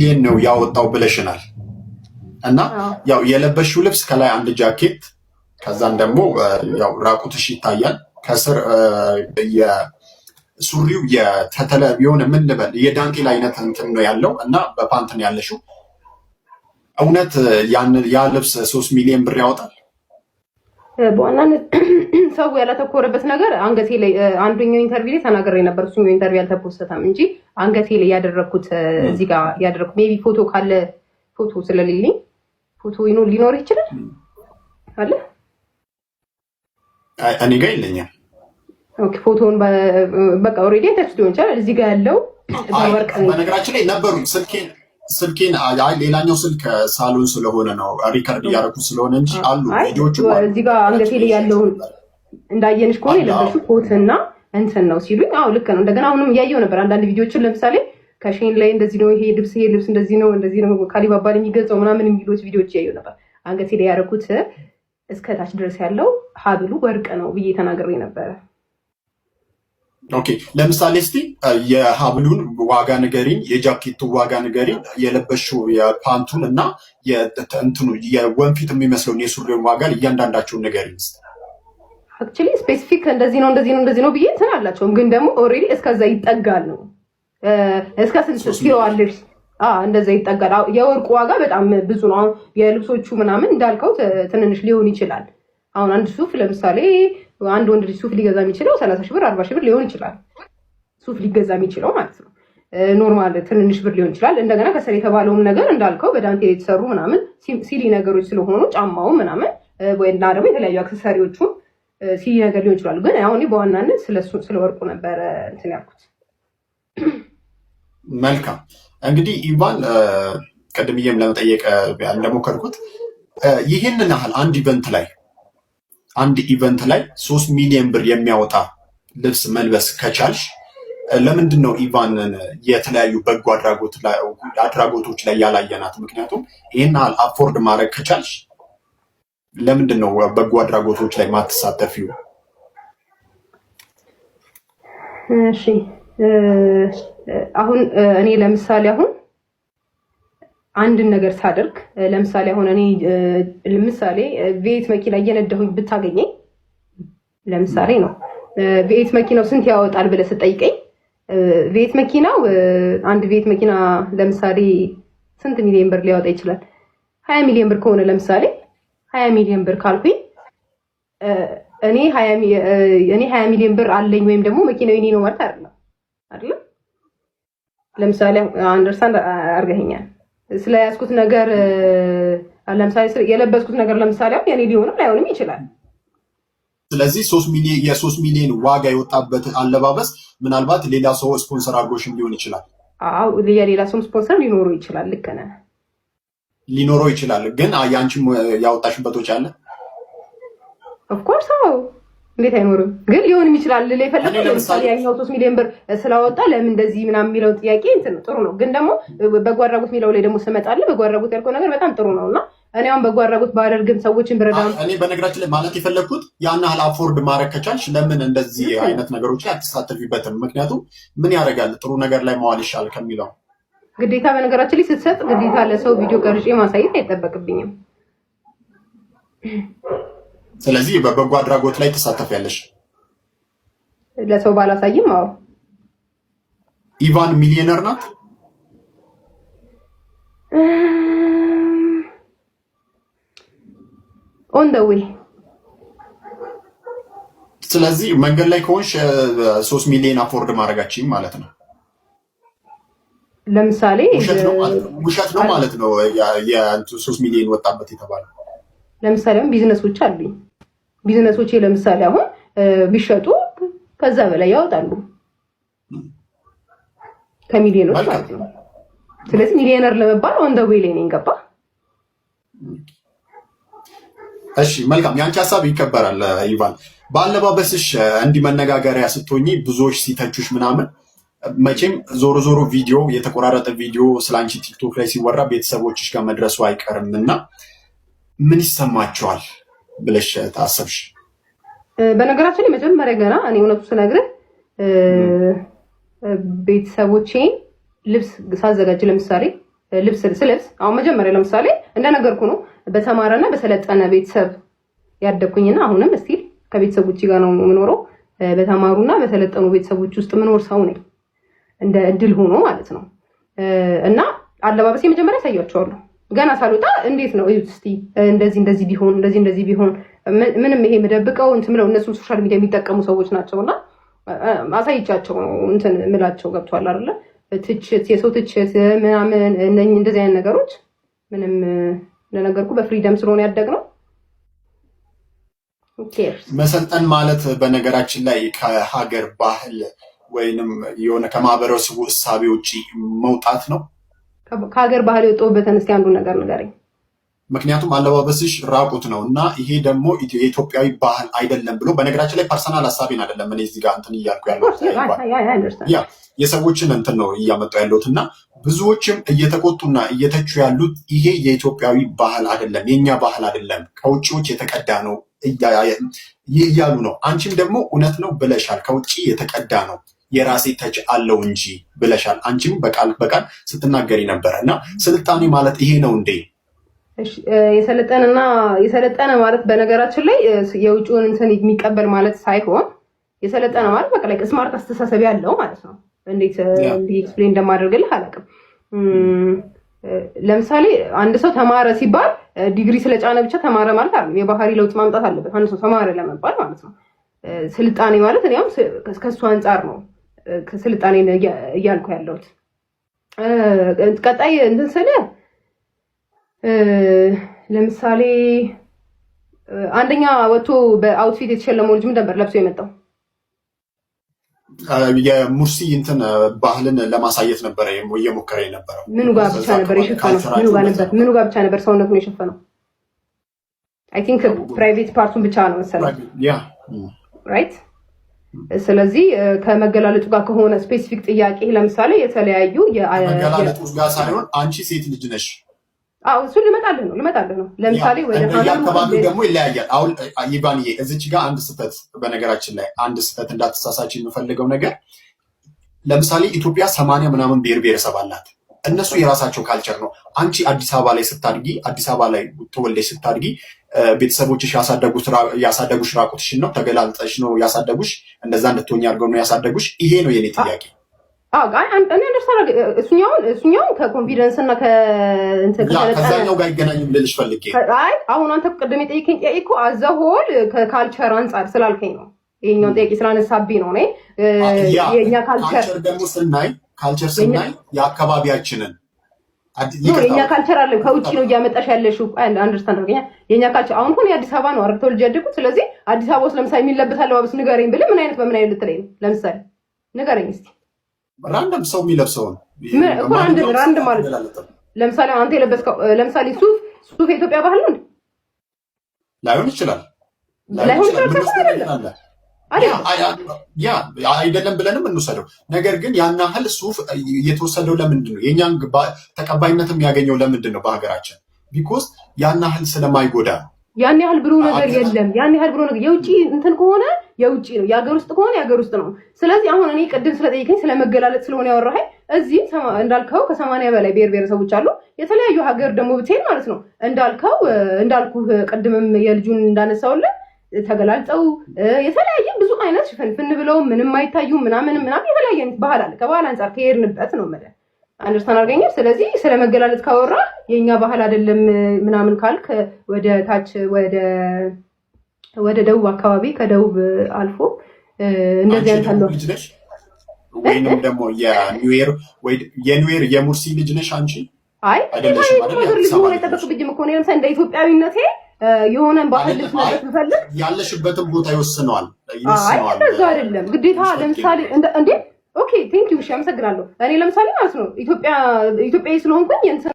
3 ሚሊዮን ነው ያወጣው ብለሽናል። እና ያው የለበሽው ልብስ ከላይ አንድ ጃኬት፣ ከዛን ደግሞ ያው ራቁትሽ ይታያል። ከስር ሱሪው የተተለ የሆነ ምን ልበል የዳንቴል አይነት እንትን ነው ያለው እና በፓንት ነው ያለሽው። እውነት ያ ልብስ 3 ሚሊዮን ብር ያወጣል? በዋናነት ሰው ያላተኮረበት ነገር አንገቴ ላይ አንዱኛው interview ላይ ተናግሬ ነበር። እሱኛው interview አልተፖሰተም እንጂ አንገቴ ላይ ያደረግኩት፣ እዚህ ጋር ያደረግኩት፣ maybe ፎቶ ካለ፣ ፎቶ ስለሌለኝ፣ ፎቶ ሊኖር ይችላል አለ። እኔ ጋር የለኝም። Okay፣ ፎቶውን በቃ already አይታችሁ ሊሆን ይችላል። እዚህ ጋር ያለው በወርቅ በነገራችን ላይ ነበሩኝ፣ ስልኬን ሌላኛው ስልክ ሳሎን ስለሆነ ነው record እያደረኩ ስለሆነ እንጂ አሉ ቪዲዮቹ። እዚህ ጋር አንገቴ ላይ ያለውን እንዳየንሽ ከሆነ የለበሽው ኮትና እንትን ነው ሲሉኝ፣ አዎ ልክ ነው። እንደገና አሁንም እያየው ነበር አንዳንድ ቪዲዮችን፣ ለምሳሌ ከ Shein ላይ እንደዚህ ነው ይሄ ልብስ፣ ይሄ ልብስ እንደዚህ ነው፣ እንደዚህ ነው ካሊባባል የሚገዛው ምናምን የሚሉት ቪዲዮዎች እያየው ነበር። አንገቴ ላይ ያደረኩት እስከ ታች ድረስ ያለው ሀብሉ ወርቅ ነው ብዬ ተናግሬ ነበረ። Okay፣ ለምሳሌ እስቲ የሀብሉን ዋጋ ንገሪኝ፣ የጃኬቱን ዋጋ ንገሪኝ፣ የለበሽው የፓንቱን እና እንትኑ የወንፊት የሚመስለውን የሱሪውን ዋጋ እያንዳንዳቸውን ንገሪኝ እስቲ። Actually specific እንደዚህ ነው፣ እንደዚህ ነው፣ እንደዚህ ነው ብዬ እንትን አላቸውም፣ ግን ደግሞ already እስከዛ ይጠጋል ነው፣ እስከ ስንት ትይዋለሽ? እንደዛ ይጠጋል። የወርቁ ዋጋ በጣም ብዙ ነው። አሁን የልብሶቹ ምናምን እንዳልከው ትንንሽ ሊሆን ይችላል። አሁን አንድ ሱፍ ለምሳሌ አንድ ወንድ ልጅ ሱፍ ሊገዛ የሚችለው 30,000 ብር፣ 40,000 ብር ሊሆን ይችላል። ሱፍ ሊገዛ የሚችለው ማለት ነው። Normal ትንንሽ ብር ሊሆን ይችላል። እንደገና ከስር የተባለውም ነገር እንዳልከው በዳንቴል የተሰሩ ምናምን silly ነገሮች ስለሆኑ ጫማው ምናምን ወይና ደግሞ የተለያዩ accessory ዎቹም silly ነገር ሊሆን ይችላሉ። ግን አሁን በዋናነት ስለ ወርቁ ነበረ እንትን ያልኩት። መልካም፣ እንግዲህ ኢቫን፣ ቅድምዬም ለመጠየቅ እንደሞከርኩት ይህንን ያህል አንድ event ላይ 3 ሚሊዮን ብር የሚያወጣ ልብስ መልበስ ከቻልሽ ለምንድን ነው ኢቫንን የተለያዩ በጎ አድራጎቶች ላይ ያላየናት? ምክንያቱም ይህን ያህል afford ማድረግ ከቻልሽ ለምንድን ነው በጎ አድራጎቶች ላይ ማትሳተፊው? እሺ፣ አሁን እኔ ለምሳሌ አሁን አንድን ነገር ሳደርግ፣ ለምሳሌ አሁን እኔ ለምሳሌ V8 መኪና እየነዳሁኝ ብታገኘኝ፣ ለምሳሌ ነው፣ V8 መኪናው ስንት ያወጣል ብለህ ስጠይቀኝ፣ V8 መኪናው፣ አንድ V8 መኪና ለምሳሌ ስንት ሚሊዮን ብር ሊያወጣ ይችላል? 20 ሚሊዮን ብር ከሆነ፣ ለምሳሌ 20 ሚሊዮን ብር ካልኩኝ፣ እኔ 20 ሚሊዮን ብር አለኝ ወይም ደግሞ መኪናው የኔ ነው ማለት አይደለም፣ አይደለም። ለምሳሌ understand አድርገኸኛል። ስለያዝኩት ነገር፣ ለምሳሌ የለበስኩት ነገር ለምሳሌ አሁን የኔ ሊሆንም ላይሆንም ይችላል። ስለዚህ የ3 ሚሊዮን ዋጋ የወጣበት አለባበስ ምናልባት ሌላ ሰው ስፖንሰር አድርጎሽም ሊሆን ይችላል። አዎ፣ የሌላ ሰውም ስፖንሰር ሊኖረው ይችላል። ልክ ነህ። ሊኖረው ይችላል። ግን የአንቺም ያወጣሽበት ወጪ አለ። Of course አዎ። እንዴት አይኖርም? ግን ሊሆንም ይችላል ልል የፈለገው ለምሳሌ ያኛው 3 ሚሊዮን ብር ስላወጣ ለምን እንደዚህ ምናምን የሚለው ጥያቄ እንትን ጥሩ ነው። ግን ደግሞ በጎ አድራጎት የሚለው ላይ ደግሞ ስመጣልህ በጎ አድራጎት ያልከው ነገር በጣም ጥሩ ነው እና እኔ አሁን በጎ አድራጎት ባደርግም ሰዎችን ብረዳም እኔ በነገራችን ላይ ማለት የፈለግኩት ያን ያህል afford ማድረግ ከቻልሽ ለምን እንደዚህ አይነት ነገሮች ላይ አትሳተፊበትም? ምክንያቱም ምን ያደርጋል፣ ጥሩ ነገር ላይ መዋል ይሻል ከሚለው። ግዴታ በነገራችን ላይ ስትሰጥ ግዴታ ለሰው ቪዲዮ ቀርጬ ማሳየት አይጠበቅብኝም። ስለዚህ በበጎ አድራጎት ላይ ትሳተፊያለሽ። ለሰው ባላሳይም አዎ። ኢቫን ሚሊዮነር ናት። On the way። ስለዚህ መንገድ ላይ ከሆንሽ 3 ሚሊዮን afford ማድረጋችን ማለት ነው። ለምሳሌ ውሸት ነው ማለት ነው። 3 ሚሊዮን ወጣበት የተባለው። ለምሳሌ አሁን ቢዝነሶች አሉኝ። ቢዝነሶቼ ለምሳሌ አሁን ቢሸጡ ከዛ በላይ ያወጣሉ፣ ከሚሊዮኖች ማለት ነው። ስለዚህ ሚሊዮነር ለመባል on the way ላይ ነኝ። ገባ? እሺ መልካም፣ የአንቺ ሀሳብ ይከበራል። ኢቫን፣ በአለባበስሽ እንዲህ መነጋገሪያ ስትሆኚ፣ ብዙዎች ሲተቹሽ ምናምን፣ መቼም ዞሮ ዞሮ ቪዲዮ፣ የተቆራረጠ ቪዲዮ ስለ አንቺ ቲክቶክ ላይ ሲወራ ቤተሰቦችሽ ጋር መድረሱ አይቀርም እና ምን ይሰማቸዋል ብለሽ ታሰብሽ? በነገራችን ላይ መጀመሪያ ገና እኔ እውነቱ ስነግርህ ቤተሰቦቼን ልብስ ሳዘጋጅ ለምሳሌ ልብስ ስለብስ አሁን መጀመሪያ ለምሳሌ እንደነገርኩ ነው፣ በተማረና በሰለጠነ ቤተሰብ ያደግኩኝና አሁንም still ከቤተሰቦቼ ጋር ነው የምኖረው። በተማሩና በሰለጠኑ ቤተሰቦች ውስጥ የምኖር ሰው ነኝ፣ እንደ እድል ሆኖ ማለት ነው። እና አለባበሴ መጀመሪያ ያሳያቸዋለሁ። ገና ሳልወጣ እንዴት ነው እዩት እስቲ፣ እንደዚህ እንደዚህ ቢሆን፣ እንደዚህ እንደዚህ ቢሆን፣ ምንም ይሄ የምደብቀው እንትን ምለው እነሱም social media የሚጠቀሙ ሰዎች ናቸው እና አሳይቻቸው ነው እንትን ምላቸው። ገብቷል አይደለ? ትችት፣ የሰው ትችት ምናምን እነኝህ እንደዚህ አይነት ነገሮች ምንም እንደነገርኩ በ freedom ስለሆነ ያደግነው። መሰልጠን ማለት በነገራችን ላይ ከሀገር ባህል ወይንም የሆነ ከማህበረሰቡ እሳቤ ውጭ መውጣት ነው። ከሀገር ባህል የወጣሁበትን እስኪ አንዱ ነገር ንገረኝ። ምክንያቱም አለባበስሽ ራቁት ነው እና ይሄ ደግሞ የኢትዮጵያዊ ባህል አይደለም ብሎ፣ በነገራችን ላይ personal ሀሳቤን አይደለም እኔ እዚህ ጋር እንትን እያልኩ ያለሁት፣ ያ የሰዎችን እንትን ነው እያመጣሁ ያለሁት። እና ብዙዎችም እየተቆጡና እየተቹ ያሉት ይሄ የኢትዮጵያዊ ባህል አይደለም፣ የኛ ባህል አይደለም፣ ከውጭዎች የተቀዳ ነው እያሉ ነው። አንቺም ደግሞ እውነት ነው ብለሻል። ከውጭ የተቀዳ ነው፣ የራሴ touch አለው እንጂ ብለሻል። አንቺም በቃል በቃል ስትናገሪ ነበረ። እና ስልጣኔ ማለት ይሄ ነው እንዴ? የሰለጠነና የሰለጠነ ማለት በነገራችን ላይ የውጭውን እንትን የሚቀበል ማለት ሳይሆን የሰለጠነ ማለት በቃ like smart አስተሳሰብ ያለው ማለት ነው። እንዴት explain እንደማደርግልህ አላውቅም። ለምሳሌ አንድ ሰው ተማረ ሲባል ዲግሪ ስለጫነ ብቻ ተማረ ማለት አይደለም። የባህሪ ለውጥ ማምጣት አለበት አንድ ሰው ተማረ ለመባል ማለት ነው። ስልጣኔ ማለት እኔ አሁን ከእሱ አንጻር ነው ስልጣኔ እያልኩ ያለሁት። ቀጣይ እንትን ስለ ለምሳሌ አንደኛ ወጥቶ በ outfit የተሸለመው ልጅ ምን ነበር ለብሶ የመጣው? የሙርሲ እንትን ባህልን ለማሳየት ነበረ እየሞከረ የነበረው። ምኑ ጋር ብቻ ነበር የሸፈነው? ምኑ ጋር ብቻ ነበር ሰውነቱን የሸፈነው? I think private part ኡን ብቻ ነው መሰለኝ። Right። ስለዚህ ከመገላለጡ ጋር ከሆነ specific ጥያቄ ለምሳሌ የተለያዩ ከመገላለጡ ጋር ሳይሆን አንቺ ሴት ልጅ ነሽ። አዎ፣ እሱን ልመጣልህ ነው። ለምሳሌ ወደ አካባቢው ደግሞ ይለያያል። አሁን ይባንዬ እዚች ጋር አንድ ስህተት፣ በነገራችን ላይ አንድ ስህተት እንዳትሳሳች የምፈልገው ነገር፣ ለምሳሌ ኢትዮጵያ 80 ምናምን ብሔር ብሔረሰብ አላት። እነሱ የራሳቸው culture ነው። አንቺ አዲስ አበባ ላይ ስታድጊ፣ አዲስ አበባ ላይ ተወልደሽ ስታድጊ ቤተሰቦችሽ ያሳደጉሽ ራቁትሽን ነው? ተገላልጠሽ ነው ያሳደጉሽ? እንደዛ እንድትሆኝ አድርገው ነው ያሳደጉሽ? ይሄ ነው የኔ ጥያቄ። እኔ understand እሱኛውን ከ confidence እና ከዛኛው ጋር ይገናኝም ልልሽ ፈልጌ። አይ፣ አሁን አንተ ቅድም የጠየቀኝ ጥያቄ እኮ as a whole ከ culture አንጻር ስላልከኝ ነው። ይሄኛውን ጥያቄ ስላነሳብኝ ነው። እኔ የኛ culture ደግሞ ስናይ፣ culture ስናይ የአካባቢያችንን የኛ culture አለ፣ ከውጭ ነው እያመጣሽ ያለሽው። Understand አድርገኛ። የኛ culture አሁን ሁን የአዲስ አበባ ነው አይደል ተወልጄ ያደግኩት። ስለዚህ አዲስ አበባ ውስጥ ለምሳሌ የሚለበስ አለባበስ ንገረኝ ብልህ ምን አይነት በምን አይነት ልትለኝ ነው? ለምሳሌ ንገረኝ እስኪ። Random ሰው የሚለብሰውን። እኮ random ማለት ለምሳሌ አንተ የለበስከው ለምሳሌ ሱፍ፣ ሱፍ የኢትዮጵያ ባህል ነው እንዴ? ላይሆን ይችላል። ላይሆን ይችላል አይደለም። ያ አይደለም ብለንም እንውሰደው። ነገር ግን ያን ያህል ሱፍ የተወሰደው ለምንድን ነው? የእኛን ተቀባይነት የሚያገኘው ለምንድን ነው በሀገራችን? Because ያን ያህል ስለማይጎዳ ነው። ያን ያህል ብሎ ነገር የለም። ያን ያህል ብሎ ነገር የውጭ እንትን ከሆነ የውጭ ነው፣ የሀገር ውስጥ ከሆነ የሀገር ውስጥ ነው። ስለዚህ አሁን እኔ ቅድም ስለጠየቀኝ ስለመገላለጥ ስለሆነ ያወራኸኝ፣ እዚህ እንዳልከው ከ80 በላይ ብሔር ብሔረሰቦች አሉ። የተለያዩ ሀገር ደግሞ ብትሄድ ማለት ነው፣ እንዳልከው እንዳልኩህ ቅድምም የልጁን እንዳነሳውልን ተገላልጠው የተለያየ ብዙ አይነት ሽፍንፍን ብለው ምንም አይታዩ ምናምን ምናምን የተለያየ አይነት ባህል አለ። ከባህል አንጻር ከሄድንበት ነው የምልህ። Understand አድርገኛል። ስለዚህ ስለ መገላለጥ ካወራ የእኛ ባህል አይደለም ምናምን ካልክ ወደ ታች ወደ ደቡብ አካባቢ፣ ከደቡብ አልፎ እንደዚህ አይነት አለው። ልጅ ነሽ ወይንም ደግሞ የኑዌር የሙርሲ ልጅ ነሽ አንቺ? አይ፣ ሀገር ልጅ መሆን አይጠበቅብኝም እኮ። እኔ ለምሳሌ እንደ ኢትዮጵያዊነቴ የሆነን ባህል ልብስ መልበስ ብፈልግ ያለሽበትን ቦታ ይወስነዋል። አይ፣ እንደዛ አይደለም ግዴታ። ለምሳሌ እንዴ፣ okay, thank you፣ እሺ፣ አመሰግናለሁ። እኔ ለምሳሌ ማለት ነው ኢትዮጵያ ኢትዮጵያዊ ስለሆንኩኝ የእንትን